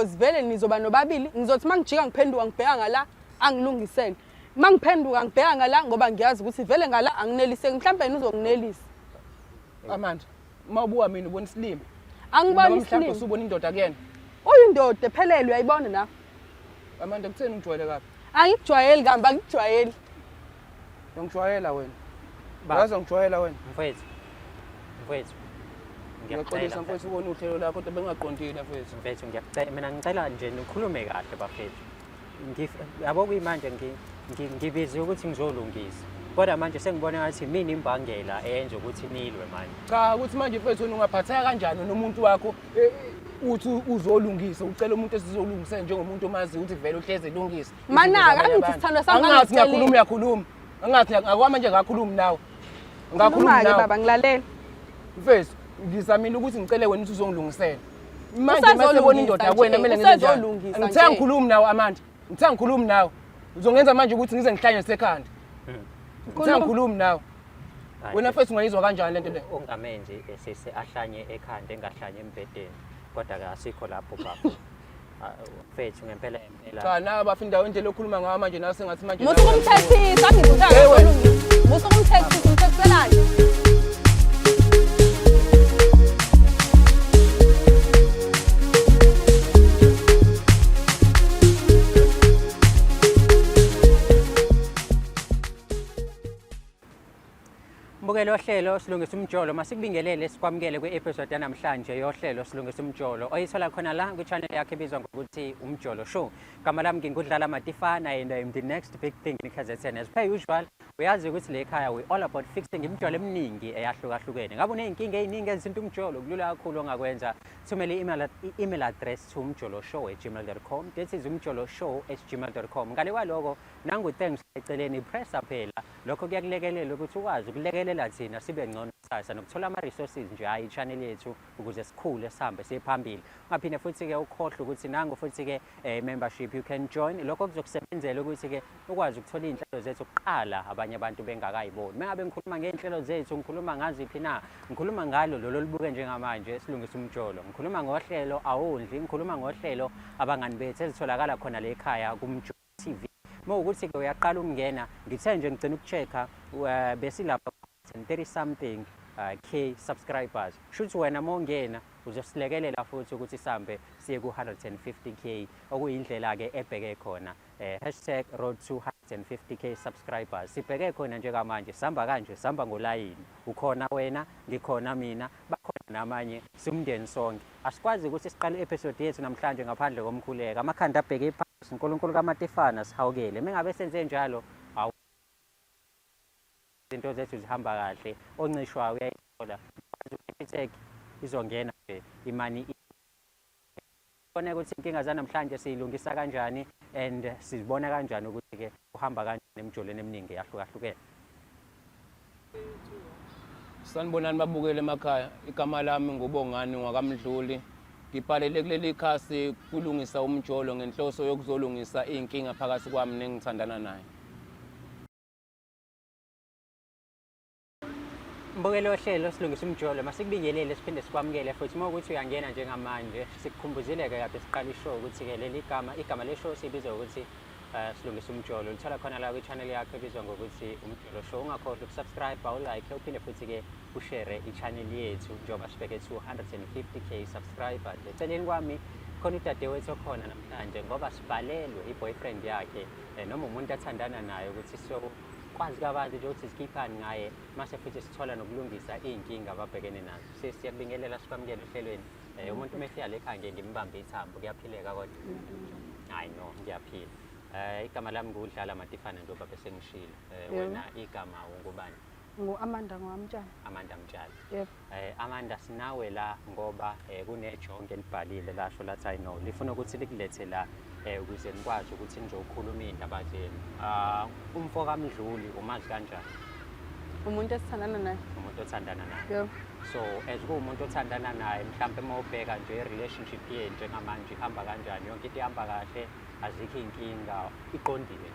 Vele nizoba nobabili, ngizothi uma ngijika ngiphenduka ngibheka ngala angilungisele. Uma ngiphenduka ngibheka ngala ngoba ngiyazi ukuthi vele ngala angineliseki, mhlawumbe yena uzonginelisa. Amanda, uma ubuka mina ubona isilima. Angiboni Noma mhlawumbe isilima. usubona indoda kuyena. Uyindoda ephelele uyayibona nawe. Amanda, kutheni ungijwayele kabi? Angikujwayeli kambe angikujwayeli. Ngijwayela wena. Baba. Yazi ngijwayela wena. Mfowethu. Mfowethu. Ngiyaxolisa mfowethu ukona uhlelo lakho kodwa bengingaqondile mfowethu. Mfethu ngiyakucela mina ngicela nje nikhulume kahle bafethu. Yabo kuyimanje ngibiziwe ukuthi ngizolungisa. Kodwa manje sengibona ngathi mina imbangela eyenza ukuthi nilwe manje. Cha ukuthi manje mfethu wena ungaphatheka kanjani nomuntu wakho uthi uzolungisa ucela umuntu esizolungisa njengomuntu omaziyo ukuthi vele uhlezi elungisa. Manaka, angithi sithandwa sami Angathi ngangicelile. ngiyakhuluma uyakhuluma. Angathi akwami nje ngakhulumi nawe. Ngakhulumi Khuluma-ke nawe. baba ngilalela. Mfethu, ngizamile ukuthi ngicele wena ukuthi uzongilungisela. Manje Usazolungisa mase bona indoda nje, kuwena kumele ngenze njani? usazolungisa Ngithe nje. ngikhulumi nawe Amanda. Ngithe ngikhulumi nawe. Uzongenza manje ukuthi ngize ngihlanye sekhanda. Ngithe Khuluma. ngikhulumi nawe. Hayi, Wena mfethu ungayizwa kanjani lento le? Ungamenzi sisi ahlanye ekhanda engahlanye embhedeni. Kodwa ke asikho lapho baba. Ah, mfethu ngempela impela. Cha nawe bafa indawo indlela okhuluma ngayo manje nawe sengathi manje. Musa ukumthethisa, angithi uthe Hey, wena. akazolungisa. Musa ukumthethisa, umthethiselani? Mbukeli ohlelo Silungisa Umjolo, masikubingelele sikwamukele kwi-episode yanamhlanje yohlelo Silungisa Umjolo oyithola khona la kwi-channel yakho ebizwa ngokuthi Umjolo Show. Gama lami ngingudlala Matifana and I'm the next big thing in KZN. As per usual, uyazi ukuthi le ekhaya we all about fixing imijolo eminingi eyahlukahlukene. Ngabe uney'nkinga ey'ningi ezinto umjolo, kulula kakhulu ongakwenza. Thumela i-email address to umjoloshow@gmail.com. That is umjoloshow@gmail.com. Ngale kwaloko, nangu thanks eceleni pressa phela. Lokho kuyakulekelela ukuthi ukwazi ukulekelela thina sibe ngcono kusasa nokuthola ama-resources nje hhayi i-channel yethu ukuze sikhule sihambe siye phambili. Ungaphinde futhi-ke ukhohlwe ukuthi nangu futhi-ke membership you can join. Lokho kuzokusebenzela ukuthi-ke ukwazi ukuthola iy'nhlelo zethu kuqala abanye abantu bengakayiboni. Uma ngabe ngikhuluma ngey'nhlelo zethu ngikhuluma ngaziphi na? Ngikhuluma ngalo lolo olubuke njengamanje Silungisa Umjolo. Ngikhuluma ngohlelo Awundli, ngikhuluma ngohlelo Abangani Bethu ezitholakala khona la ekhaya kuMjolo TV. Uma ukuthi-ke uyaqala ukungena, ngithe nje ngigcina uku-check-a besilapha 30 something K subscribers. Shuthi wena uma ungena uzosilekelela futhi ukuthi sihambe siye ku-150K okuyindlela-ke ebheke khona. Hashtag road to 150K subscribers. Sibheke khona njengamanje, sihamba kanje, sihamba ngolayini. Ukhona wena, ngikhona mina, bakhona namanye, siwumndeni sonke. Asikwazi ukuthi siqale i-episode yethu namhlanje ngaphandle komkhuleko. Amakhanda abheke phansi, uNkulunkulu kaMatifana sihawukele. Mengabe senze njalo, awu izinto zethu zihamba kahle, oncishwayo uyayithola. Capitec izongena nje imali bona ukuthi inkinga zanamhlanje siyilungisa kanjani and sizibona kanjani ukuthi-ke kuhamba kanjani emjolweni eminingi eyahlukahlukene. Sanibonani babukele emakhaya. Igama lami nguBongani ngwakaMdluli. Ngibhalele kuleli khasi kulungisa umjolo ngenhloso yokuzolungisa iy'nkinga phakathi kwami nengithandana naye. Mbukeli ohlelo Silungisa Umjolo, masikubingelele siphinde sikwamukele futhi uma ukuthi uyangena njengamanje sikukhumbuzile-ke kade siqala ishow ukuthi-ke leli gama igama le-show siyibiza ngokuthi Silungisa Umjolo, lithola khona la kwi-channel yakho ebizwa ngokuthi Umjolo Show. Ungakhohlwa ukusubscribe, ulike, uphinde futhi-ke ushare i-channel yethu njengoba sibheke 250K subscribers. Eceleni kwami khona udadewethu okhona namhlanje ngoba sibhalelwe i-boyfriend yakhe noma umuntu athandana naye ukuthi so kwazi kabanzi nje ukuthi sikhiphani ngaye mase futhi sithola nokulungisa iy'nkinga ababhekene nazo. Siyakubingelela sikwamukele ohlelweni. Umuntu uma efika le ekhaya ngiye ngimbambe ithambo, kuyaphileka kodwa. Hayi no, ngiyaphila. Igama lami nguDlala Matifana njengoba bese ngishilo. Wena igama ungubani? Ngu-Amanda ngowamtshali. Amanda Mtshali. Yebo. Amanda sinawe la ngoba kunejonge elibhalile lasho lathi I know lifuna ukuthi likulethe la ukuze nikwazi ukuthi nizokhuluma iy'ndaba zenu. Umfo kaMdluli umazi kanjani? Umuntu esithandana naye. Umuntu othandana naye. Yebo. So as kuwumuntu othandana naye mhlampe uma ubheka nje i-relationship yenu njengamanje ihamba kanjani? Yonke into ihamba kahle, azikho iy'nkinga, iqondile.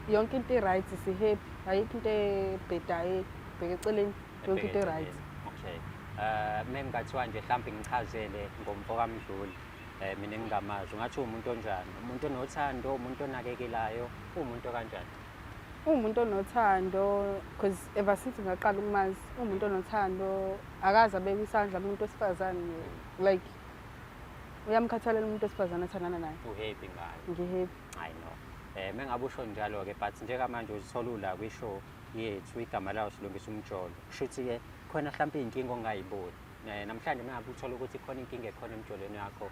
Yonke into i-right, si-happy. Ayikho into ebhedayo ebheke eceleni. Yonke into i-right. Okay. Mengingathiwa nje mhlampe ngichazele ngomfo kaMdluli. Mina engingamazi ungathi uwumuntu onjani? Umuntu onothando, umuntu onakekelayo, uwumuntu okanjani? Uwumuntu onothando because ever since ngaqala ukumazi uwumuntu onothando, akaze abeke isandla kumuntu wesifazane, like uyamkhathalela umuntu wesifazane athandana naye. U-happy ngayo? Ngi-happy. I know. Mengabe usho njalo-ke, but njengamanje uzithola ula kwi-show yethu, igama layo Silungisa Umjolo. Kusho ukuthi-ke khona mhlawumpe iy'nkinga ongayiboni. Namhlanje mengabe uthola ukuthi khona inkinga ekhona emjolweni yakho,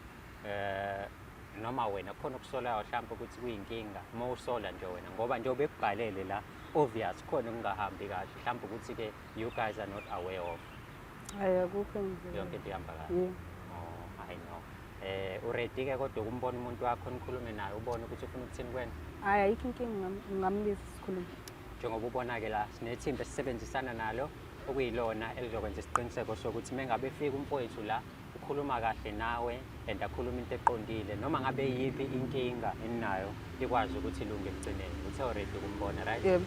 noma wena khona okusolayo mhlawumpe ukuthi kuyinkinga, uma usola nje wena, ngoba nje ubekubhalele la, obvious khona okungahambi kahle, mhlawumpe ukuthi-ke you guys are not aware of. Hhayi, akukho engikuziyo. Yonke into ihamba kahle. Yeah. Oh, I know. Uready-ke kodwa ukumbona umuntu wakho, nikhulume naye, ubone ukuthi ufuna ukuthini kuwena? Hhayi, ayikho inkinga, ngingambiza sikhulume. Njengoba ubona-ke la, sinethimba esisebenzisana nalo, okuyilona elizokwenza isiqiniseko sokuthi uma ngabe efika umfowethu la, ukhuluma kahle nawe and akhuluma into eqondile, noma ngabe yiphi inkinga eninayo ikwazi ukuthi ilunge ekugcineni. Uthe uready ukumbona, right? Yebo.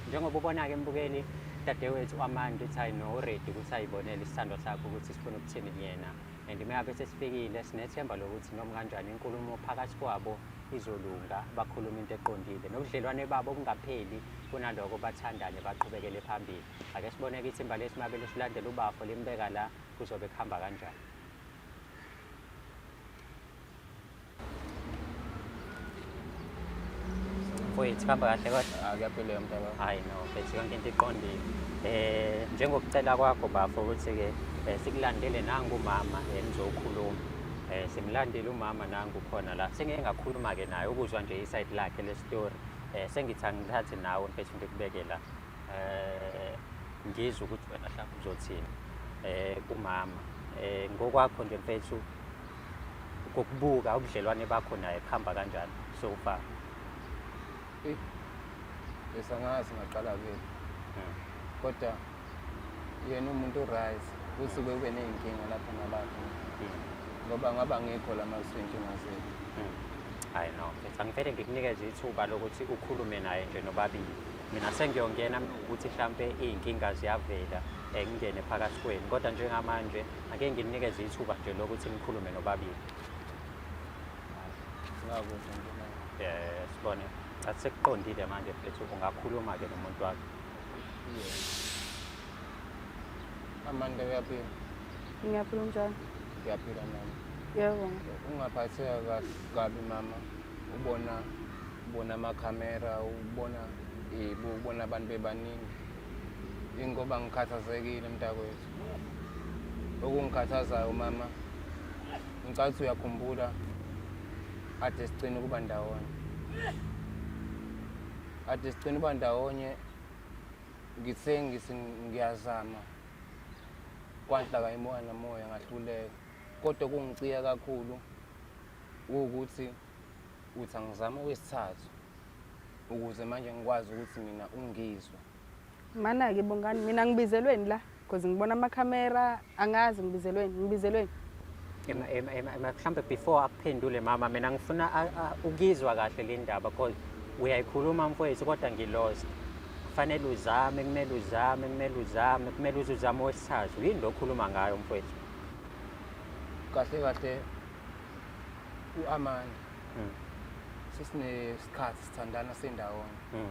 Njengoba ubona-ke mbukeli, dadewethu u-Amanda uthi hayi no, uready ukuthi ayibonele isithandwa sakhe ukuthi sifuna ukuthini kuyena. And uma ngabe sesifikile sinethemba lokuthi noma kanjani inkulumo phakathi kwabo izolunga, bakhuluma into eqondile, nobudlelwane babo bungapheli, kunaloko bathandane baqhubekele phambili. Ake sibone-ke ithimba lesi uma belisilandela ubafo limbeka la, kuzobe kuhamba kanjani. Mfowethu, kuhamba kahle kodwa? Ah, kuyaphileka mntaka. Hayi no, mfethu, yonke into iqondile. Njengokucela kwakho bafo ukuthi-ke sikulandele nangu umama nizokhuluma. Simlandile umama nangu khona la. Sengike ngakhuluma-ke naye ukuzwa nje iside lakhe le story. Sengithi angithathe nawe mfethu ngikubeke la. Ngizwe ukuthi wena mhlawumbe uzothini kumama. Ngokwakho nje mfethu, ngokubuka ubudlelwane bakho naye kuhamba kanjani so far? Bese angazi ngaqala kuphi. Kodwa yena umuntu right, kusuke kube ney'nkinga lapha nalapha. Ngoba ngaba ngikho la uma kuthiwa inkinga zethu. Hayi no, mfethu, angivele ngikunikeze ithuba lokuthi ukhulume naye nje nobabili. Mina sengiyongena ukuthi mhlampe iy'nkinga ziyavela, ngingene phakathi kwenu. Kodwa njengamanje ake ngikunikeze ithuba nje lokuthi nikhulume nobabili. Singakude nje manje. Sibone. Athi sekuqondile manje mfethu, ungakhuluma-ke nomuntu wakho. Yeah. Amanda, uyaphila? Ngiyaphila, unjani? Ngiyaphila nami. Yebo. Ungaphatheka kabi mama, ubona amakhamera, ubona ibu, ubona abantu bebaningi. Ingoba ngikhathazekile mntakwethu. Okungikhathazayo mama, ngicathi uyakhumbula ade sigcine ukuba ndawonye. Ade sigcine ukuba ndawonye, ngithe ngithi ngiyazama kwanhlaka imoya namoya ngahluleka. Kodwa okungicika kakhulu ukuthi uthi angizame okwesithathu ukuze manje ngikwazi ukuthi mina ungizwe. Mana-ke Bongani, mina ngibizelweni la because ngibona amakhamera, angazi ngibizelweni, ngibizelweni. Mhlambe before akuphendule mama, mina ngifuna ukizwa kahle le ndaba because uyayikhuluma mfowethu kodwa ngi-lost. Kufanele uzame, kumele uzame, kumele uzame, kumele uze uzame owesithathu. Yini lo okhuluma ngayo mfowethu? Kahle kahle u-Amanda sesinesikhathi sithandana sendawonye.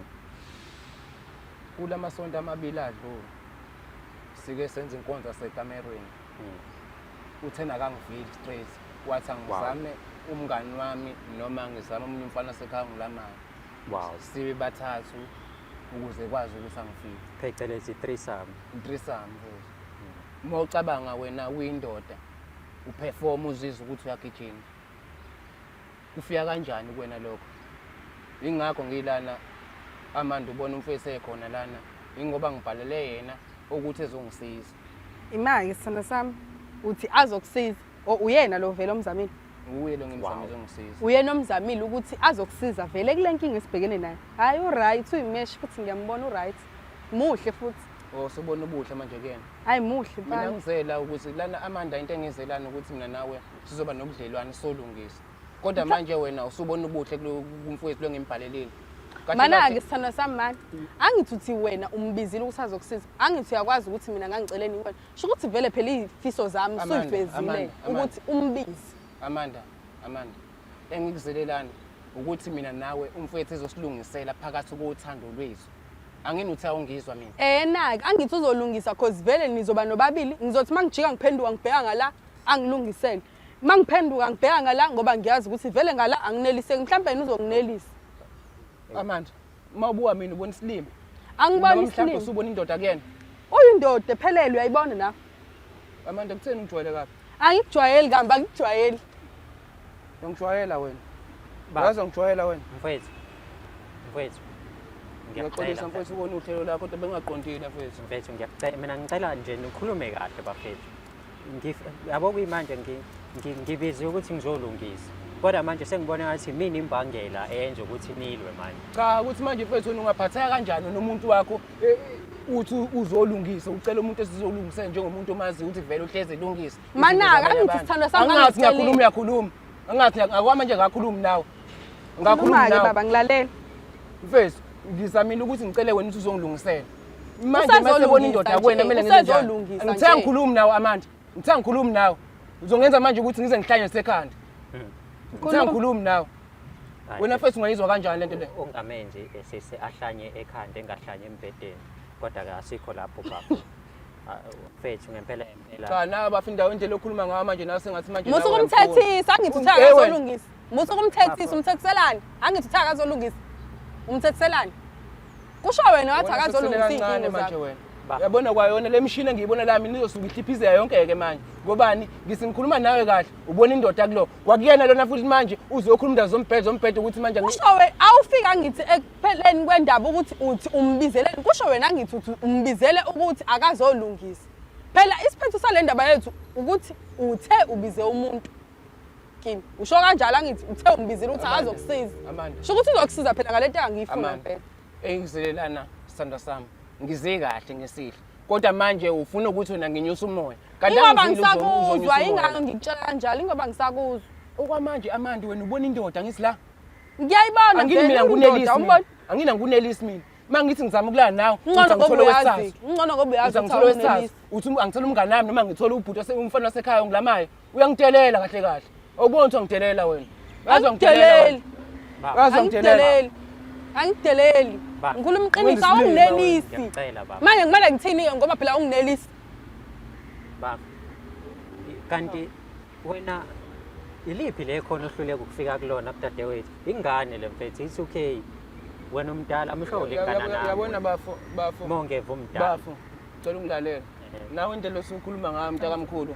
Kulamasonto amabili adlule sike senza inkonzo yasekamerweni. Uthena akangivili straight, wathi angizame umngani wami noma ngizame omunye umfana sekhaya ngilamayo. Sibe bathathu ukuze kwazi ukuthi angifike. Phecelezi threesome. Threesome mfowethu. Uma ucabanga wena uyindoda uperform uzizwa ukuthi uyagijima, kufika kanjani kuwena lokho? Ingakho ngilana Amanda, ubona umfowethu ekhona lana, ingoba ngibhalele yena ukuthi ezongisiza. Imali sithando sami, uthi azokusiza o uyena lo vele omzamile? Uye lo ngimzamile ozongisiza. Uyena omzamile ukuthi azokusiza vele kule nkinga esibhekene nayo. Hhayi u-right, uyimesh futhi ngiyambona u-right. Muhle futhi. Oh, sobona ubuhle manje kuyena. Hhayi muhle Mina mfana. ngizela ukuthi lana Amanda, into engizelana ukuthi mina nawe sizoba nobudlelwane solungisa. Kodwa manje wena usubona ubuhle kumfowethu lo ngimbhalelile. Kahle Mana-ke kahle sithandwa sami mani, angithi uthi wena umbizile ukuthi azokusiza, angithi uyakwazi ukuthi mina ngangiceleni kuwena. Sho ukuthi vele phela iy'fiso zami Amanda, usuyifezile Amanda, Amanda. ukuthi umbize. Amanda, Amanda, engikuzelelana ukuthi mina nawe umfowethu ezosilungisela phakathi kothando lwethu. Angini uthi awungizwa mina. Ena-ke angithi uzolungisa cause vele nizoba nobabili. Ngizothi uma ngijika ngiphenduka ngibheka ngala angilungisele. Uma ngiphenduka ngibheka ngala ngoba ngiyazi ukuthi vele ngala angineliseki. Mhlawumbe yena uzonginelisa. Amanda, uma ubuka mina ubona isilima. Angiboni Noma mhlawumbe isilima. usubona indoda kuyena. Uyindoda ephelele uyayibona nawe. Amanda, kutheni ungijwayele kabi? Angikujwayeli kambe angikujwayeli. Uyangijwayela wena. Baba. Yazi uyangijwayela wena. Mfowethu. Mfowethu. Ngiyaxolisa Ngiyakucela mfowethu ukona uhlelo lakho kodwa bengingaqondile mfowethu. Mfethu ngiyakucela mina ngicela nje nikhulume kahle bafethu. Yabo kuyimanje ngibiziwe ukuthi ngizolungisa. Kodwa manje sengibona ngathi mina imbangela eyenza ukuthi nilwe manje. Cha ukuthi manje mfethu wena ungaphatheka kanjani nomuntu wakho uthi uzolungisa ucela umuntu esizolungisa njengomuntu omaziyo ukuthi vele uhlezi elungisa. Manaka, angithi sithandwa sami Angathi ngangicelile. ngiyakhuluma uyakhuluma. Angathi akwami nje ngakhulumi nawe. Ngakhulumi Khuluma-ke nawe. baba ngilalela. Mfethu ngizamile ukuthi ngicele wena ukuthi uzongilungisela. Manje Usazolungisa mase bona indoda nje, kuwena kumele ngenze njani? usazolungisa Ngithe nje. ngikhulumi nawe Amanda. Ngithe ngikhulumi nawe. Uzongenza manje ukuthi ngize ngihlanye sekhanda. Ngithe Khuluma. ngikhulumi nawe. Hayi, Wena mfethu ungayizwa kanjani lento le? Ungamenzi sisi ahlanye ekhanda engahlanye embhedeni. Kodwa ke asikho lapho baba. Ah, mfethu ngempela impela. Cha nawe bafa indawo indlela okhuluma ngayo manje nawe sengathi manje Musa nawe uyamfuna. ukumthethisa angithi uthe Eh, wena. akazolungisa. Musa ukumthethisa umthethiselani? Angithi uthe akazolungisa. Umthethiselani? Kusho wena wathi Wena akazolungisa ususele kancane iy'nkinga manje zakho. wena. Ba. Uyabona kwayona le mishini engiyibona lami nizosuka ihliphizeka yonke-ke manje. Ngobani? Ngithi ngikhuluma nawe kahle, ubona indoda kulo. Kwakuyena lona futhi manje uzokhuluma indaba zombhedo zombhedo ukuthi manje Kusho wena awufika angithi ekupheleni kwendaba ukuthi uthi umbizeleni. Kusho wena angithi uthi umbizele ukuthi akazolungisa. Phela isiphetho sale ndaba yethu ukuthi uthe ubize umuntu kimi. Usho kanjalo angithi uthe umbizile ukuthi Amanda, akazokusiza. Amanda. Sho ukuthi uzokusiza phela ngale nto engangiyifuna Amanda, phela. engizelelana sithandwa sami. Ngize kahle ngesihle. Kodwa manje ufuna ukuthi wena nginyuse umoya. Kanti Ingoba angizile ngisakuzwa, uzonyusa umoya. ingako ngikutshela kanjalo, ingoba ngisakuzwa. Okwamanje Amanda wena ubona indoda ngithi la. Ngiyayibona Angini vele mina uyindoda, ngunelisi mina. awuboni? Angina ngunelisi mina. Uma ngithi ngizama ukulala nawe, Ngcono uthi ngoba angithole uyazi. owesithathu. Ngcono ngoba uyazi Uthi ukuthi angithole owesithathu. awunelisi. Uthi angithole umngane wami noma ngithole ubhuti umfana wasekhaya ongilamayo. Uyangidelela kahle kahle. Awuboni ukuthi ungidelela wena. Uyazi ungidelela wena. Angikudeleli. Baba, Uyazi ungidelela. Angikudeleli. Angikudeleli. Ba. Ngikhuluma iqiniso Wenza isilima awunginelisi. Ngiyacela baba. Manje kumele ngithini-ke ngoba phela awunginelisi. Baba. Kanti wena iliphi le khona ohluleka ukufika kulona kudadewethu? Ingane le mfethu, it's okay. Wena umdala, I'm sure ulingana nami. Uyabona bafo, bafo. Mongeva umdala. Bafo, ngicela ungilalele. Nawe indlela osukhuluma ngayo mntakamkhulu.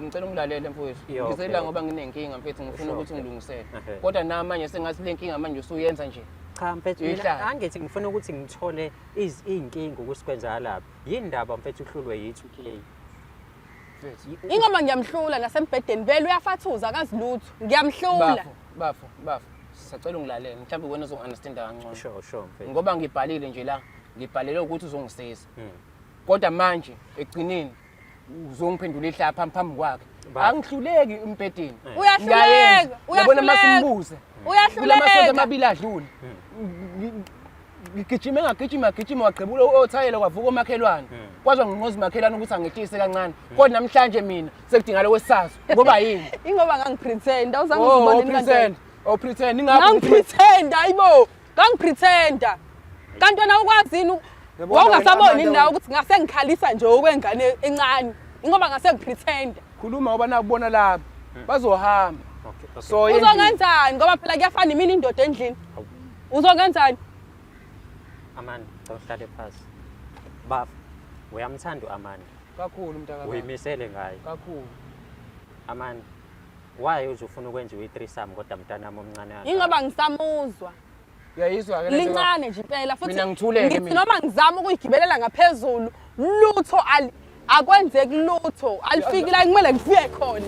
Ngicela ungilalele mfowethu. Yo, Ngizela okay. ngoba nginenkinga mfethu ngifuna Sure, ukuthi okay. ungilungisele. Okay. Kodwa na manje sengathi le nkinga manje usuyenza nje. Cha mfethu mina Ihlala. angithi ngifuna ukuthi ngithole iy'nkinga ukuthi kwenzakalaphi. Yini ndaba mfethu uhlulwe yi-2K? Mfethu. Ingoba ngiyamhlula nasembhedeni vele uyafathuza akazi lutho. Ngiyamhlula. Bafo, bafo, bafo. Sisacela ungilalele. Mhlawumbe wena uzongi-understanda kangcono. Sure, sure mfethu. Ngoba ngibhalile nje la, ngibhalele ukuthi uzongisiza. Kodwa manje ekugcineni uzongiphendula ihlaya phambi phambi kwakhe. Bafo. Angihluleki embhedeni. Uyahluleka, Ngiyayenza. Uyabona uyahluleka. masimbuze. Kula masonto Uyahluleka. amabili adlule. Ngigijime ngagijima gijima wagqibula othayela kwavuka omakhelwane. Kwazwa nginqoza umakhelwane ukuthi angehlise kancane. Kodwa namhlanje mina sekudingala kwesithathu ngoba yini? Ingoba ngangipretend, awuzange Oh, uzibone kanjani. pretend. Oh, pretend. Ingakho Ngangipretend, ayibo. Ngangipretenda. Kanti wena ukwazi yini Yabona wawungasaboni wena, yini Amanda, nawe ukuthi ngase ngikhalisa nje okwengane encane. Ingoba ngase ngipretenda. Khuluma ngoba nakubona laba. Bazohamba. Okay, okay. So endlini. Uzongenzani ngoba phela kuyafana imini indoda endlini. Uzongenzani? Amanda, ngicela uhlale phasi. Baba, uyamthanda u-Amanda. Kakhulu mntaka. Uyimisele ngaye. Kakhulu. Amanda, why uzofuna ukwenza i-threesome kodwa mntanami omncane kangaka? Ingoba ngisamuzwa. Uyayizwa ke lento. Lincane nje impela futhi Mina ngithuleke ngithi mina. noma ngizama ukuyigibelela ngaphezulu lutho ali akwenzeki lutho alifiki la kumele ngifike khona.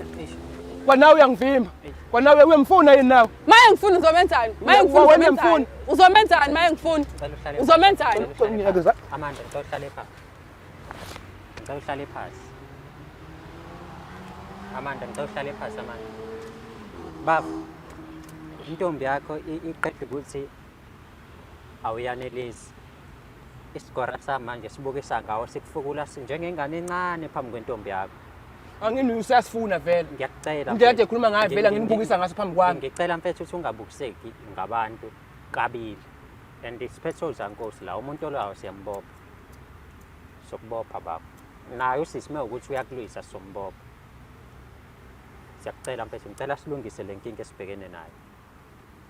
Kwanawe uyangivimba. Kwanawe uyamfuna yini nawe? Maye ngifuna uzomenzani? Maye ngifuna Wena uzomenzani? uyamfuna? Uzomenzani maye ngifuna? Ngicela uhlale phansi. Uzomenzani? Ngicela uhlale phansi. Amanda, ngicela uhlale phansi. Ngicela uhlale phansi. Amanda, ngicela uhlale phansi Amanda. Baba, intombi yakho iqeda ukuthi awuyanelisi. Isigora samanje sibukisa ngawo sikufukula njengengane encane phambi kwentombi yakho. Angini usasifuna vele. Ngiyakucela. Indlela kade ekhuluma ngayo vele anginibukisa ngaso phambi kwami. Ngicela mfethu ukuthi ungabukiseki ngabantu kabili. And isiphethe ozankosi la umuntu olawo siyambopha. Sokubopha baba. Naye usisi mewukuthi uyakulwisa sombopha. Siyakucela mfethu ngicela silungise le nkinga esibhekene nayo.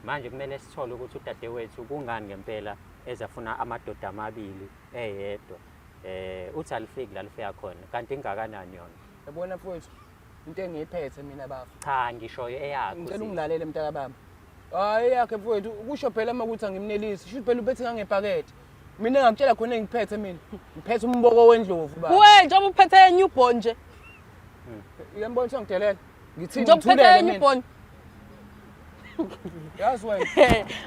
Manje kumele sithole ukuthi udadewethu kungani ngempela ezafuna amadoda amabili eyedwa. Uthi alifiki la lifika khona kanti ingakanani yona? Yabona mfowethu into engiyiphethe mina bafo. Cha ngisho eyakho. Ngicela ungilalele mntaka baba. Hayi eyakhe mfowethu kusho phela uma ukuthi angimnelisi. Shuthi phela uphethe ngangebhakede. Mina ngakutshela khona engiphethe mina. Ngiphethe umboko wendlovu baba. We njengoba uphethe newborn nje. Uyambona ukuthi angidelela. Ngithini Njengoba uphethe ngithulele mina. newborn. Yazi wena.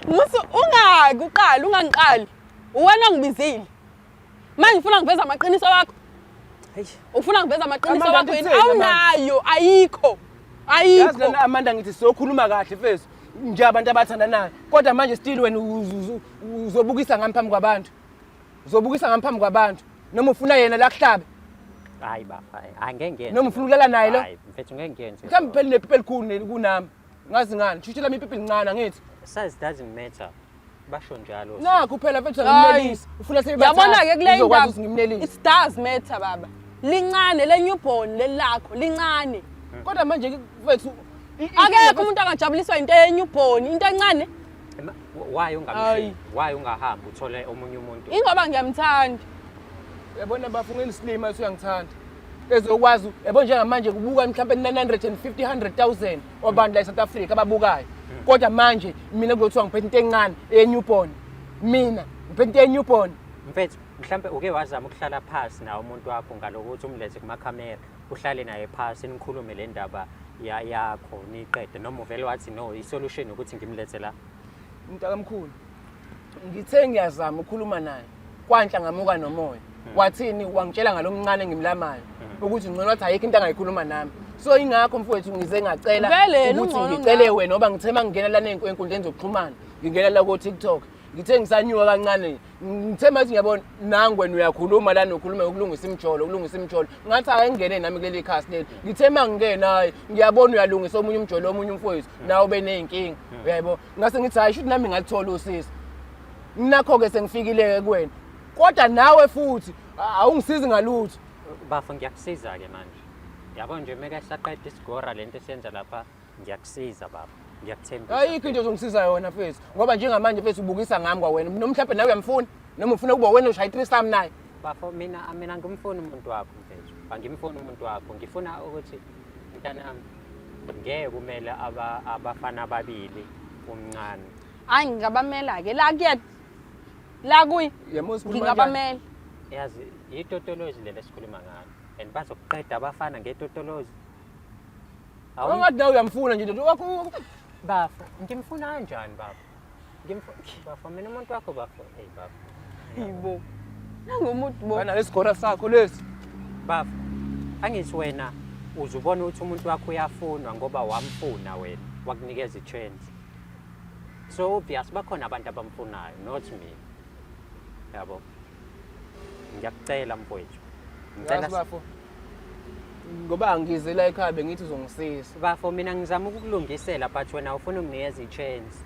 Musu ungaki uqala ungangiqali. Uwena ongibizile. Manje ufuna ngiveza amaqiniso wakho? Hey. Ufuna ngiveza amaqiniso Amanda, wakho yini? ngithini, Amanda? Awunayo, ayikho. Yazi Ayikho. lana Amanda ngithi sizokhuluma kahle mfethu nje abantu abathandanayo kodwa manje still wena uzobukisa ngami phambi kwabantu. Uzobukisa ngami phambi kwabantu noma ufuna yena la kuhlabe Hayi baba, hayi ngeke ngiyenze. noma ufuna ukulala naye lo. Hayi mfethu ngeke ngiyenze. Mhlawumbe phela unepipi elikhulu kunami. Ngazi ngani? Shuthi lami ipipi lincane angithi. Size doesn't matter. Basho njalo. Nakhu phela mfethu Hayi. angimnelisi. Ufuna sebebathathu. Yabona-ke kule Uzokwazi ndaba ukuthi ngimnelise. it does matter baba. Lincane le newborn lelakho lincane. Kodwa manje mfethu Akekho umuntu angajabuliswa into ye newborn, into encane. Why ungamshiyi? Why ungahambi uthole omunye umuntu? Ingoba ngiyamthanda. Yabona bafo ngiyisilima ethi uyangithanda. Ezokwazi yabo njengamanje kubuka mhlawumbe 950 100,000 wabantu la eSouth Africa ababukayo. Kodwa manje mina kuzothiwa ngiphethe into encane ye newborn. Mina ngiphethe into ye newborn. Mfethu, mhlambe uke wazama ukuhlala phansi nawe umuntu wakho ngalokuthi umlethe kumakhamera, uhlale naye phansi nikhulume le ndaba yakho niyiqede noma uvele wathi no i-solution ukuthi ngimlethe la. Mntakamkhulu, ngithe ngiyazama ukukhuluma naye kwanhla ngamuka nomoya. Wathini wangitshela ngalomncane engimlamayo ukuthi ngcono wathi ayikho into angayikhuluma nami. So ingakho mfowethu ngize ngacela Vele yena ukuthi ungcono ngicele kunawe. wena ngoba ngithe mangingena lana ey'nkundleni zokuxhumana ngingena la ko-TikTok ngithe ngisanyuka kancane ngithe mathi ngiyabona nangu wena uyakhuluma lana ukhuluma ukulungisa imijolo ukulungisa imijolo ngathi ake ngingene nami kuleli khasi leli ngithe mangingena hayi ngiyabona uyalungisa omunye umjolo omunye umfowethu nawe ube ney'nkinga uyayibona ngase ngithi hayi shuthi nami ngalithola usizo nakho-ke sengifikile-ke kuwena kodwa nawe futhi awungisizi ngalutho Bafo ngiyakusiza-ke manje. Yabo nje meke saqeda isigora lento esiyenza lapha ngiyakusiza baba. Ngiyakuthembisa. Ayikho into ozongisiza yona mfethu ngoba njengamanje mfethu ubukisa ngami kwawena noma mhlawumbe nawe uyamfuna noma ufuna ukuba wena ushaya i-threesome naye. Bafo mina ngimfuni umuntu wakho mfethu. Angimfuni umuntu wakho. Ngifuna ukuthi mntanami ngeke kumele abafana ababili umncane. Hayi ngingabamela-ke la kuya la kuyi Yabo sikhuluma kanjani? ngingabamela. Yazi yitotolozi leli esikhuluma ngalo. And bazokuqeda abafana ngetotolozi. Angathi nawe uyamfuna nje ndoda wakho. Bafo, ngimfuna kanjani bafo? Ngimfuna bafo mina umuntu wakho bafo. Hey bafo. Yibo. Nangumuntu bo. Wena lesigora sakho lesi. Bafo, angithi wena uzubona ukuthi umuntu wakho uyafunwa ngoba wamfuna wena, wakunikeza i-chance. So obvious bakhona abantu abamfunayo, not mina. Yabo. Ngiyakucela mfowethu. Ngicela Yazi bafo. Ngoba angize la ekhaya bengithi uzongisiza. Bafo mina ngizama ukukulungisela but wena ufuna unginikeza i-chance.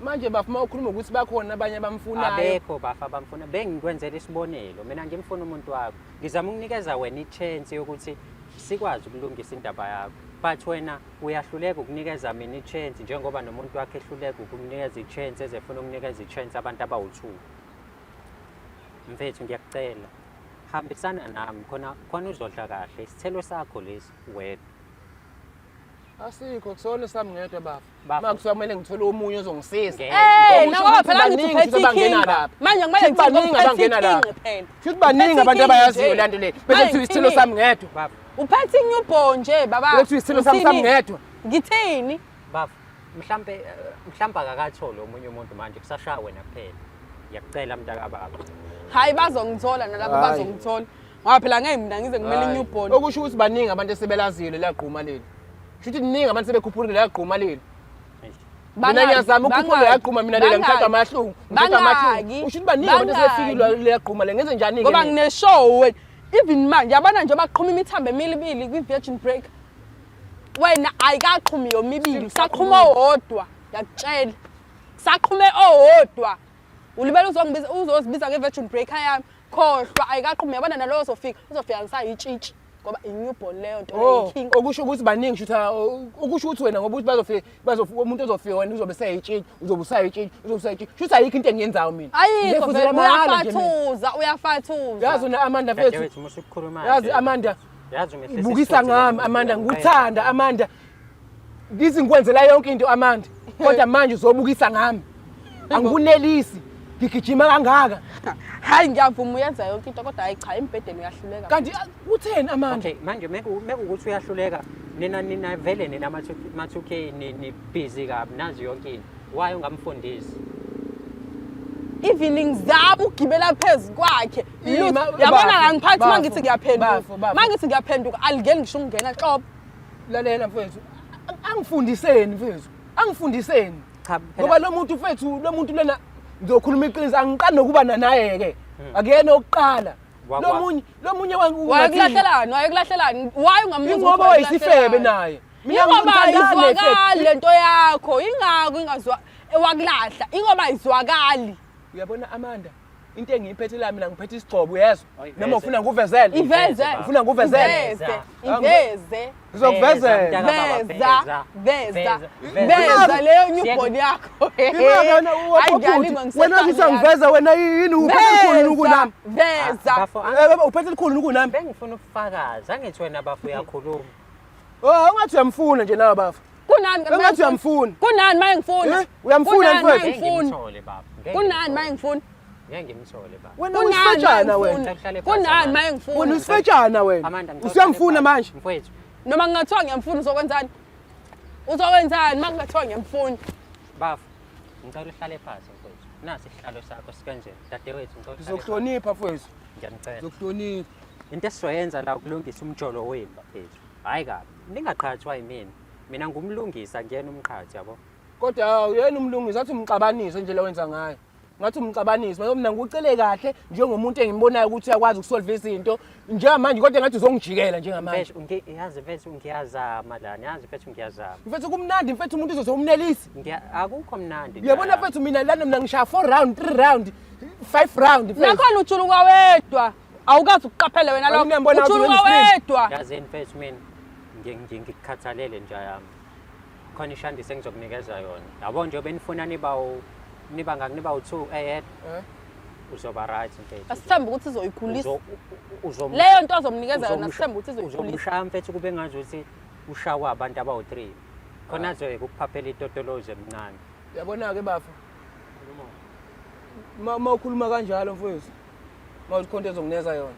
Manje bafo uma ukhuluma ukuthi bakhona abanye abamfunayo. Abekho bafo abamfuna. Bengikwenzela isibonelo. Mina ngimfuna umuntu wakho. Ngizama ukunikeza wena i-chance yokuthi sikwazi ukulungisa indaba yakho. But wena uyahluleka ukunikeza mina i-chance njengoba nomuntu wakhe ehluleka ukukunikeza i-chance ezefuna ukunikeza i-chance abantu abawu-2. Mfethu ngiyakucela. Hambisana nami khona khona uzodla kahle. Isithelo sakho lesi wena. Asikho kusona sami ngedwa bafo. Bafo. Uma kuthiwa kumele ngithole omunye ozongisiza. Ngeke. Eh, Ngoba nawe usho phela ukuthi ngithi baningi uphethe futhi abangena iking. lapha. Manje kumele Futhi baningi ngithi uphethe abangena lapha. iking phela. Futhi baningi Uphethe abantu iking abayaziyo nje. le nto le. Bese Manje kuthiwa isithelo ngithini? sami ngedwa. Bafo, Uphethe i-newborn nje baba. Bese kuthiwa isithelo sami sami Ngithini? ngedwa. Ngithini? bafo. Mhlambe mhlambe akakatholi omunye umuntu manje kusashaya wena kuphela. Ngiyakucela mntakababa. Hayi bazongithola nalabo Hayi. bazongithola. Ngoba phela ngeke mina ngize ngimele Hayi. i-newborn. Okusho ukuthi baningi abantu esebelazile liyagquma leli. Kusho ukuthi kuningi abantu sebekhuphulile liyagquma leli. Eish. Mina Bangaki? ngiyazama ukukhuphula Bangaki? liyagquma mina lela ngithatha Bangaki? amahlungu. Ngithatha amahlungu. Bangaki? Usho ukuthi baningi abantu Bangaki? esebefikile liyagquma le. Ngenze njani-ke Ngoba mina? ngine-show wena. Even manje yabona nje baqhuma imithambo emibili kwi-virgin break. Wena ayikaqhumi yomibili, usaqhuma owodwa, ngiyakutshela. Saqhume owodwa. Ulibele uzongibiza uzozibiza nge-virgin breaker yami. Khohlwa ayikaqhumi yabona nalowo ozofika, uzofika ngisayitshitshi ngoba i-newborn leyo nto leyo Oh, inkinga. okusho ukuthi baningi shutha okusho ukuthi wena ngoba ukuthi bazofika bazofika umuntu ozofika wena uzobe seyitshitshi uzobe usayitshitshi uzobe usayitshitshi shuthi ayikho into engiyenzayo mina Ayikho Ngifuzela vele mahhala nje mina. uyafathuza, uyafathuza. Yazi wena Amanda mfethu Dadewethu musa ukukhuluma yazi nje. Amanda Yazi umehlisa bukisa isithunzi ngami lo Amanda muntu. ngikuthanda Amanda ngithi ngikwenzela yonke into Amanda kodwa manje uzobukisa ngami angikunelisi ngigijima kangaka Hayi ngiyavuma uyenza yonke into kodwa hayi cha embhedeni uyahluleka. kanti utheni Amanda Okay, manje mekuwukuthi uyahluleka nina vele nina ama 2K ni busy kabi nazi yonke into. Why ungamfundisi? Even ngizama ukugibela phezu kwakhe. Yini, Lutho. Yabona bafo, angiphathi bafo, mangithi ngiyaphenduka. bafo, bafo. Mangithi ngiyaphenduka alingeni ngisho ukungena xobo. Lalela mfethu angifundiseni mfethu angifundiseni Cha phela ngoba lo muntu mfethu lo muntu lona ngizokhuluma iqiniso angiqali nokuba naye ke akuyena okuqala lo munye Wayekulahlelani? Wayekulahlelani? Why ungambuza ingoba ukuthi wayisifebe wayekulahlelani? naye Mina Ingoba ngimthandani nefebe. ayizwakali lento yakho, ingako ingazwa wakulahla, ingoba ayizwakali. Uyabona Amanda into engiyiphethe la mina ngiphethe isigcobo uyezwa Oyiveze. noma ufuna ngikuvezele Iveze. ufuna ngikuvezele Iveze, Veza. iveze. Ngizokuvezela Veza, veza, veza leyo newborn yakho. Imaka wena Hayi, ngiyalinga wena uthi ngisesami angiveza wena yini uphethe elikhulu Veza, kunami veza. Bafo, Eh, uphethe elikhulu kunami bengifuna ubufakazi angithi wena bafo uyakhuluma. Oh ungathi uyamfuna nje nawe bafo Kunani kanti Engathi uyamfuna. Kunani maye ngifuna? Eh, uyamfuna Kunani mfethu? maye Ngeke ngifuna? ngimthole bafo. Ngeke Kunani ngimthole. maye ngifuna? Ngeke ngimthole bafo. Wena Kunani maye uyisifetshana wena ngifuna? Uhlale phansi, Kunani Amanda. maye wena ngifuna? uyisifetshana wena Amanda ngicela usuyamfuna uhlale manje phansi. Mfowethu, Noma kungathiwa ngiyamfuna uzokwenzani? Uzokwenzani uma kungathiwa ngiyamfuna? bafo. Ngicela uhlale phansi mfowethu. Nasi isihlalo sakho sikanjena. Dadewethu ngicela uhlale phansi. Ngizokuhlonipha mfowethu Ngiyanicela. ngizokuhlonipha Into esizoyenza la ukulungisa umjolo wenu bafethu. Hayi kabi. Ningaqhathwa yimina. Mina ngumlungisa ngiyena umqhathi yabo. Kodwa uyena umlungisi athi umxabanise nje lo wenza ngayo. Ngathi umxabanise manje mina ngikucele kahle njengomuntu engimbonayo ukuthi uyakwazi ukusolve izinto njengamanje kodwa ngathi uzongijikela njengamanje. Mfethu yazi mfethu ngiyazama lana yazi mfethu ngiyazama. Mfethu kumnandi mfethu umuntu uzozomnelisa. Akukho mnandi. Uyabona mfethu mina lana mina ngishaya 4 round 3 round 5 round mfethu. Nakhona ujuluka wedwa. Awukazi ukuqaphela wena lokho. Awunambona ukuthi Ujuluka wena wedwa. Yazini mfethu mina ngikukhathalele nje yami. Khona ishandisi engizokunikeza yona. Yabo nje benifuna niba niba ngaki niba u2 eyedwa. Eh? Uzoba right mfethu. Asithembe ukuthi izoyikhulisa. Uzo Leyo nto azomnikeza yona asithembe ukuthi izoyikhulisa. Uzomshaya mfethu kube ngazuthi ushawa abantu abawu3. Khona azoyeka ukuphaphela itotolozi emncane. Uyabona ke bafo. Ma ukhuluma kanjalo mfethu. Ma ukhonto ezokuneza yona.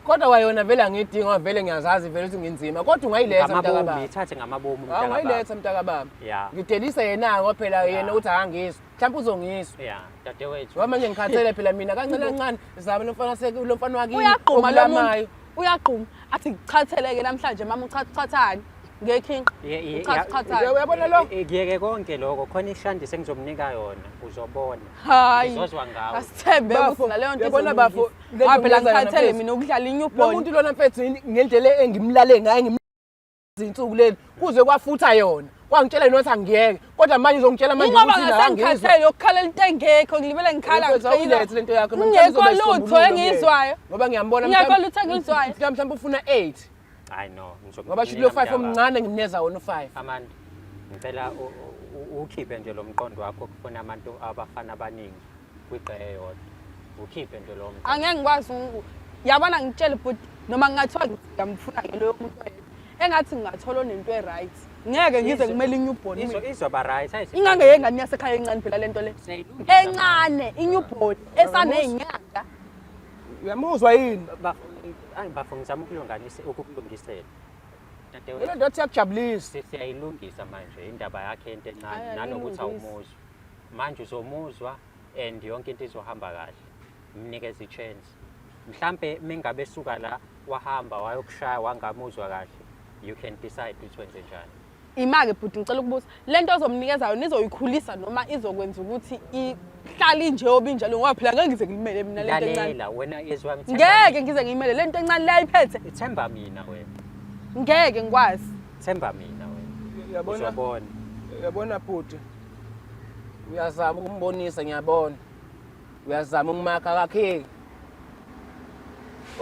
Kodwa kwayona vele angiyidingi ngoba vele ngiyazazi vele ukuthi nginzima kodwa ungayiletha Ngamabomu mntakababa. ithathe ngamabomu Hawu mntakababa. ungayiletha mntakababa. Yeah. Ngidelise yena ngoba phela yena uthi akangizwa. Mhlawumbe uzongizwa. Yeah, dadewethu. Ngoba manje ngikhathele phela mina kancane kancane zama lo mfana lo mfana wakini Uyagquma lo muntu. okulamayo. Uyagquma. Athi ngichathele-ke namhlanje mama uchachathani. Ngekhinqa. Uchachathani. Uyabona lo? Kuyeke konke lokho khona ishandisi engizomnika yona uzobona. Hayi. Uzozwa ngawe. Asithembe Bafo, ukuthi naleyo nto uyabona bafo, izolungisa. le nto Ngoba phela ngiyenza yona ngikhathele mfethu. mina ukudlala Lo i-newborn. muntu lona mfethu ngendlela engimlale ngayo izinsuku leli kuze kwafutha yona. Kwangitshela yena ukuthi angiyeke kodwa manje uzongitshela manje Ingoba ukuthi naye angizwa. ngasekhathele yokukhalela into engekho ngilibele ngikhala Mfethu, awuyilethe lento yakho mhlawumbe Ngekho uzobe lutho isisombululo engiyizwayo. Ngoba ngiyambona Ngekho lutho engiluzwayo. mhlawumbe ufuna 8 Hayi no, ngizokunika ngoba shuthi lo 5 mntakababa. omncane ngimneza wona u5. Amanda, ngicela ukhiphe nje lo mqondo wakho kufuna abantu abafana abaningi kwigqe eyodwa. Ukhiphe nje lo mqondo. Angeke ngikwazi yabona ngitshele bhuti noma ngingathiwa ngiyamfuna ke loyo muntu oyedwa. Engathi ngingathola onento e-right. Ngeke ngize ngimele i-newborn mina. Izoba right. Ayi, Ingange yengane yasekhaya encane phela lento le. siyayilungisa Encane, i-newborn esaney'nyanga. Uyamuzwa yini? Bafo, ayi bafo ngizama ukulunganisa ukukulungisela. Dadewethu, Le nto iyakujabulisa. siyayilungisa manje indaba yakhe into encane Ayi, nanokuthi ayilungisi. awumuzwa. Manje uzomuzwa and yonke into izohamba kahle. Mnikeze i-chance. Mhlambe mengabe suka la wahamba wayokushaya wangamuzwa kahle, you can decide ukuthi wenze njani. Ima-ke bhuti ngicela ukubuza le nto ozomnikeza yona izoyikhulisa noma izokwenza ukuthi Izohlala inje obinjalo ngoba phela ngeke ngize ngimele mina lento encane. Lalela wena yezwa ngithemba. Ngeke ngize ngiyimele lento encane le ayiphethe. Themba mina wena. Ngeke ngikwazi. Themba mina wena. Uyabona? Uzobona. Uyabona bhuti. Uyazama ukumbonisa ngiyabona. Uyazama ukumakha akakheki.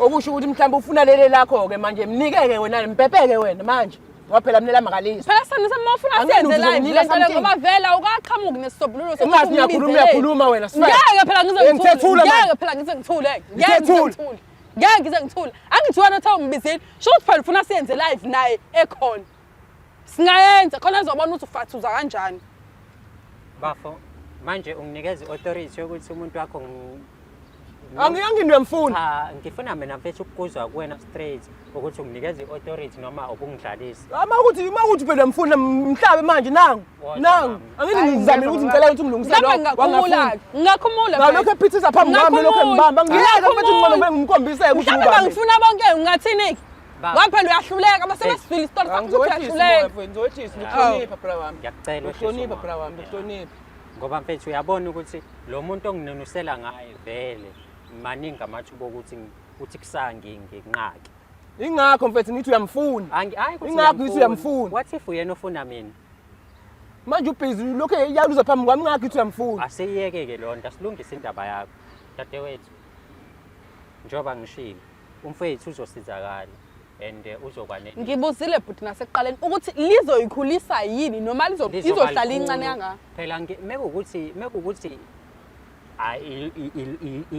Okusho ukuthi mhlawumbe ufuna lele lakho ke manje mnikeke wena mpepeke wena manje. Ngoba phela mina lamakalisa. Phela sani uma ufuna Angeke siyenze uzokunika live lento le something. ngoba vele awukaqhamuki nesisombululo sokuthi Ungathi ngiyakhuluma umbizeleni. uyakhuluma wena sifebe. Ngeke phela ngize Eh, ngithule. ngithethula manje. Ngeke phela ngize ngithule. Ngeke ngize Ngithethula. ngithule. Ngeke ngize ngithule. Angithi wena uthe ungibizile. Sho ukuthi phela ufuna siyenze live naye ekhona. Singayenza khona azobona ukuthi ufathuza kanjani. Bafo, manje unginikeza i-authority yokuthi umuntu wakho Angiyangini uyamfuna. Cha, ngifuna mina mfethu ukukuzwa kuwena straight ukuthi unginikeza i-authority noma ubungidlalisa. Uma ukuthi uma ukuthi phela uyamfuna mhlabe manje nangu. Woza Nangu. mama. Angithi Hayi, ngizamile ukuthi ngiyabonga. ngicela ukuthi ungilungisele Mhlawumbe lokho. ngingakhumula. Ngingakhumula. Ngalokho ephithisa phambi kwami lokho engibamba. Ngiyeke mfethu ngcono ngimkhombise ukuthi Mhlawumbe ubani. bangifuna bonke ungathini? Ba- Ngoba phela uyahluleka base besizwile isitori sakho ukuthi Angizowehlisa uyahluleka. umoya mfethu, ngizowehlisa ngikuhlonipha bra wami. Ngiyakucela wehlise Ngikuhlonipha umoya. bra wami, ngikuhlonipha. Ngoba mfethu uyabona ukuthi lo muntu onginunusela ngaye vele maningi amathuba okuthi uthi kusangi nginqake. Ingakho mfethu ngithi uyamfuna. Angi hayi ukuthi Ingakho ngithi uyamfuna. What if uyena ofuna mina? Manje ubhizi lokho eyaluza phambi kwami ngakho ngithi uyamfuna. Asiyeke-ke leyo nto, asilungise indaba yakho. Dadewethu, njengoba ngishilo, umfowethu uzosizakala and uzokwanelisa. Ngibuzile bhuti nasekuqaleni ukuthi lizoyikhulisa yini noma Lizoba izohlala likhulu. incane kangaka. Phela mekuwukuthi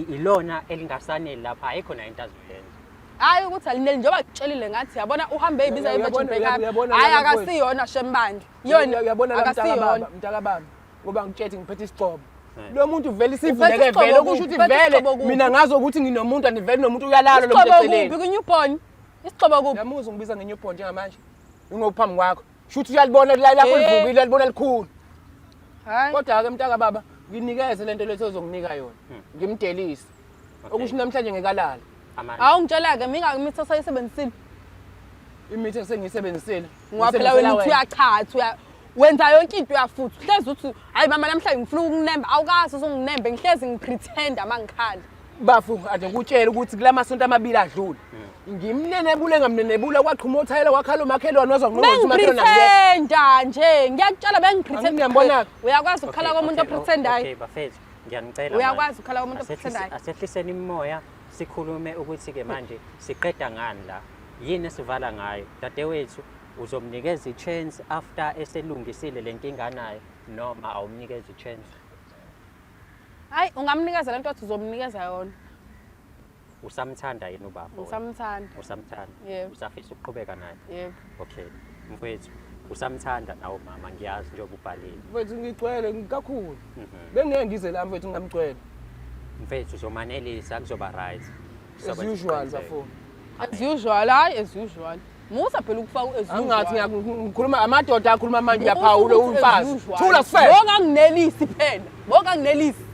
ilona elingasaneli lapha ayikho nayo into azoyenza. Hayi ukuthi alineli njengoba ngikutshelile ngathi yabona uhambe eyibiza i-virgin Uyabona- backup. uyabona Hayi lana mfowethu. akasiyona shembandla. Yona Uyabona la akasiyona. mntakababa, mntakababa. Ngoba ngitshethi ngiphethe isigcobo. Eh. Lo muntu vele Uphethe isivuleke isigcobo vele okusho kuphi? ukuthi Uphethe vele isigcobo kuphi? mina ngazi ukuthi nginomuntu and vele nomuntu uyalala lo muntu Isigcobo eceleni. kuphi ku-newborn? Isigcobo kuphi? Uyamuzwa ngibiza nge-newborn njengamanje. Ingophambi kwakho. Shuthi uyalibona la lakho Eh. livukile uyalibona likhulu. Hayi. Kodwa ke mntaka baba nginikeze lento lethu ozokunika yona. Ngimdelise. Okusho namhlanje ngekalala. Amandla. Awungitshela-ke mingaki imithi osayisebenzisile. Imithi esengiyisebenzisile. Ngoba phela wena uthi uyachatha uya wenza yonke into uyafutha. Uhlezi uthi hayi mama namhlanje ngifuna ukukunemba awukazi uzonginembe ngihlezi ngipretenda uma ngikhala. Bafu ade ngikutshele ukuthi kula masonto amabili adlule. Ngimnenebule ngamnenebula kwaqhuma uthayela kwakhala umakhelwane wazwa ngqongqothi umakhelwane akuyena. Bengipretenda nje ngiyakutshela bengipretenda. Angiyambona-ke. Uyakwazi ukukhala Okay, komuntu okay, opretendayo. Okay bafethu, ngiyanicela. Uyakwazi manje. ukukhala komuntu opretendayo. Asehliseni imimoya sikhulume ukuthi-ke manje siqeda ngani la. Yini esivala ngayo? Dadewethu uzomnikeza i-chance after eselungisile le nkinga anayo noma awumnikeza i-chance? Hayi ungamnikeza lento othi uzomnikeza yona. Usamthanda yini ubaba? wena? Ngisamthanda. Usamthanda? Yebo. Usafisa ukuqhubeka naye? Yebo. Okay. Mfowethu, usamthanda nawe mama ngiyazi njengoba ubhalile. Mfethu ngigcwele kakhulu. Bengeke ngize la mfethu ngingamgcwele. Mfethu uzomanelisa kuzoba right. As Kuzoba usual isiqiniseko. bafo. As usual hayi as usual. Musa phela ukufaka as usual. Angathi ngikhuluma amadoda akhuluma manje uyaphawula umfazi. Thula sifebe. Bonganginelisi phela. Bonganginelisi.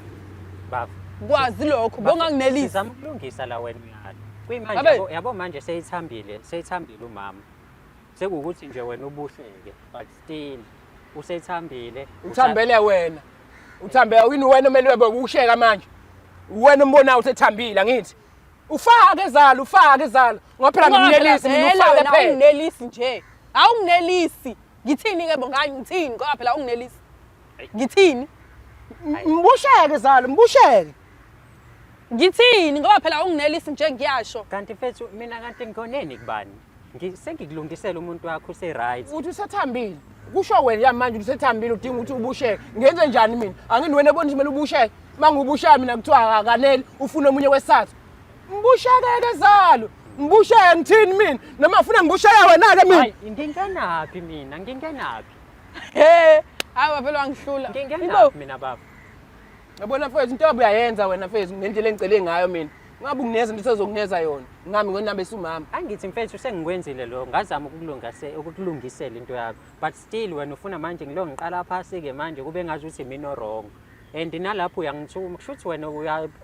Bafo. Kwazi lokho bonganginelisi. Sizama ukulungisa la wena uyala. Kuyimanje Babe. yabo manje seyithambile, seyithambile umama. Sekuwukuthi nje wena ubuhleke but still usethambile. Uthambele wena. Uthambele yini wena omele ube ukusheka manje. Wena umbonayo uthethambile angithi. Ufake ezalo, ufake ezalo. Ngoba phela ngimnelisi mina Vele ufake wena phela. awunginelisi nje. Awunginelisi. Ngithini ke Bongani ngithini ngoba phela awunginelisi. Ngithini? Mbusheke zalo, mbusheke. Ngithini ngoba phela awunginelisi nje ngiyasho. Kanti mfethu mina kanti ngikoneni kubani? Sengikulungisela umuntu wakho use right. Uthi usethambile. Kusho wena ya manje usethambile udinga ukuthi ubusheke. Ngenze njani mina? Angini wena ebona ukuthi kumele ubusheke. Mangubushaya mina kuthiwa akaneli ufuna omunye wesathu. Mbusheke ke zalo. Mbusheke ngithini mina? Noma ufuna ngibusheke wena ke mina? Hayi ngingenaphi mina? Ngingenaphi? He, hayi vele wangihlula. Ngingenaphi mina baba? Yabona mfethu into yobe uyayenza wena mfethu ngendlela engicele ngayo mina. Ngabe ungineza into ezokuneza yona. Ngami ngonambe sumama. Angithi mfethu sengikwenzile lo ngazama ukukulungisela into yakho but still wena ufuna manje ngilo ngiqala phasi ke manje kube ngazi ukuthi mina wrong. And nalapho uyangithuma kusho ukuthi wena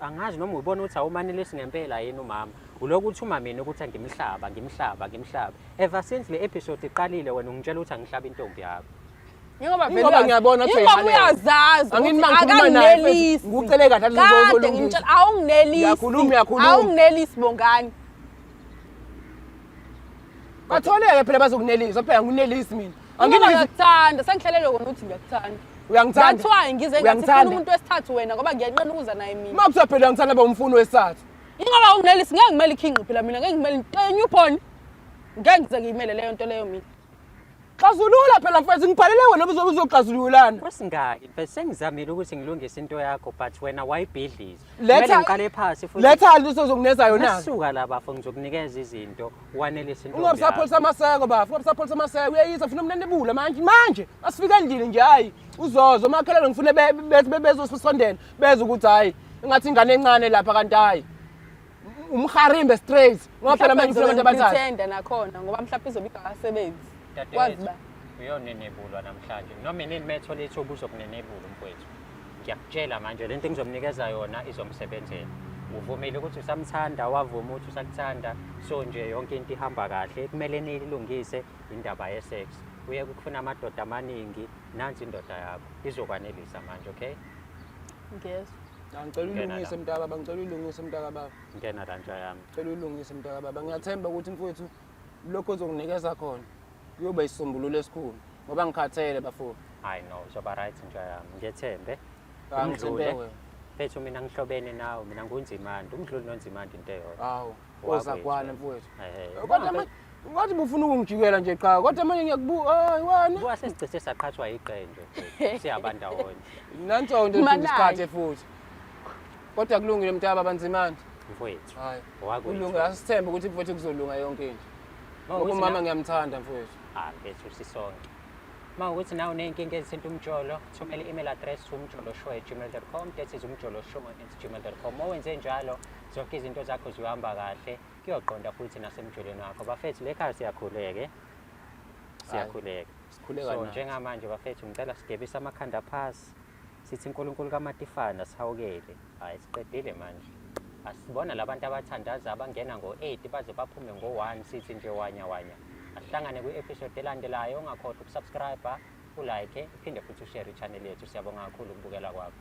angazi noma ubona ukuthi awumanelisi ngempela yini umama. Ulokhu uthuma mina ukuthi angimhlaba ngimhlaba ngimhlaba. Ever since le episode iqalile wena ungitshela ukuthi angihlaba intombi yakho. Ingoba vele Ingoba ngiyabona ukuthi ingoba uyahalela. uyazazi Angithi ukuthi uma ngikhuluma naye akanginelisi. mfethu, ngikucele kahle athi Kade uzolungisa. ngimtshela awunginelisi. Uyakhuluma, uyakhuluma. Awunginelisi Bongani. Batholeke phela bazokunelisa, phela ngikunelisi mina. Ingoba Anginelisi. ngiyakuthanda, sengihlalele kona ukuthi ngiyakuthanda. Uyangithanda. That's why ngize ngathi Uyangithanda. funa umuntu wesithathu wena ngoba ngiyanqena ukuza naye mina. Uma kuthiwa phela uyangithanda ba umfuni wesithathu. Ingoba unginelisi ngeke ngimele ikhinqi phela mina, ngeke ngimele into newborn. Ngeke ngize ngiyimele leyo nto leyo mina. Xazulula phela mfethu, ngibhalele wena uzoxazululana. Kwesingaki mfethu, sengizamile ukuthi ngilungise into yakho but wena wayibhidliza. Letha- Kumele ngiqale phasi futhi. Letha into ozokuneza yona. Nasuka la bafo, ngizokunikeza izinto wanelise intombi Ungabusapholisa yakho. amaseko bafo, ungabusapholisa amaseko. Uyeyisa ufuna umnenebula manje manje. Asifike endlini nje hayi. Uzozo makhelwane ngifune bezosondela bezwe ukuthi hayi ingathi ingane encane lapha kanti hayi. Umharimbe straight. Ngoba phela manje ngifuna abantu abathathu. Pretender nakhona ngoba mhlawumbe izobe ingakasebenzi. Kwazi Dadewethu, ba. uyonenebulwa namhlanje noma inini methola ithuba uzokunenebula mfowethu. Ngiyakutshela manje lento engizomnikeza yona izomsebenzela. Uvumile ukuthi usamthanda, wavuma ukuthi usakuthanda, so nje yonke into ihamba kahle. Kumele niyilungise indaba ye-sex. Uye ukufuna amadoda amaningi, nansi indoda yakho izokwanelisa manje, okay? Ngiyezwa. Ngicela Ngena ulungise la. mntaka baba, ngicela ulungise mntaka baba. Ngena la nja yami. Ngicela ulungise mntaka baba. Ngiyathemba ukuthi mfowethu lokho ozokunikeza khona kuyoba isisombululo esikhulu ngoba ngikhathele bafo. Hayi no, uzoba right nja yami. Ngiyethembe. Ah, ngithembe Umdlule. wena. Mfethu mina ngihlobene nawe, mina ngunzimande. Umdluli nonzimande into eyodwa. Hawu, Wakwethu. ozakwana mfowethu. Ehhe. Kodwa manje ngathi bufuna ukungijikela nje cha, kodwa manje ngiyakubuka, hayi wena. Buka sesicishe saqhathwa yiqembu mfethu. Siyabandawonye. Nanso into Manayi. isikhathi futhi. Kodwa kulungile mntaka baba Nzimande. Mfowethu. Hayi. Wakwethu. Kulungile, asithembe ukuthi mfowethu kuzolunga yonke into. Uma Ngoba ukuthi umama na- ngiyamthanda mfowethu. Ah, mfethu sisonke. Uma ukuthi nawe uney'nkinga ezithinta umjolo, thumela i-email address umjoloshow@gmail.com. That is umjoloshow@gmail.com. Uma wenze njalo, zonke izinto zakho ziyohamba kahle. Kuyoqonda futhi nasemjolweni wakho. Bafethu, le khaya siyakhuleke. Siyakhuleka. Sikhuleka So nathi. njengamanje bafethu ngicela sigebise amakhanda phasi. Sithi uNkulunkulu kaMatifana sihawukele. Hayi siqedile manje. Asibona labantu abathandaza abangena ngo-8 baze baphume ngo-1, sithi nje wanya wanya. Asihlangane kwi-episode elandelayo. Ungakhohlwa ukusubscribe, ulike, uphinde futhi ushare i-channel yethu. Siyabonga kakhulu ukubukela kwakho.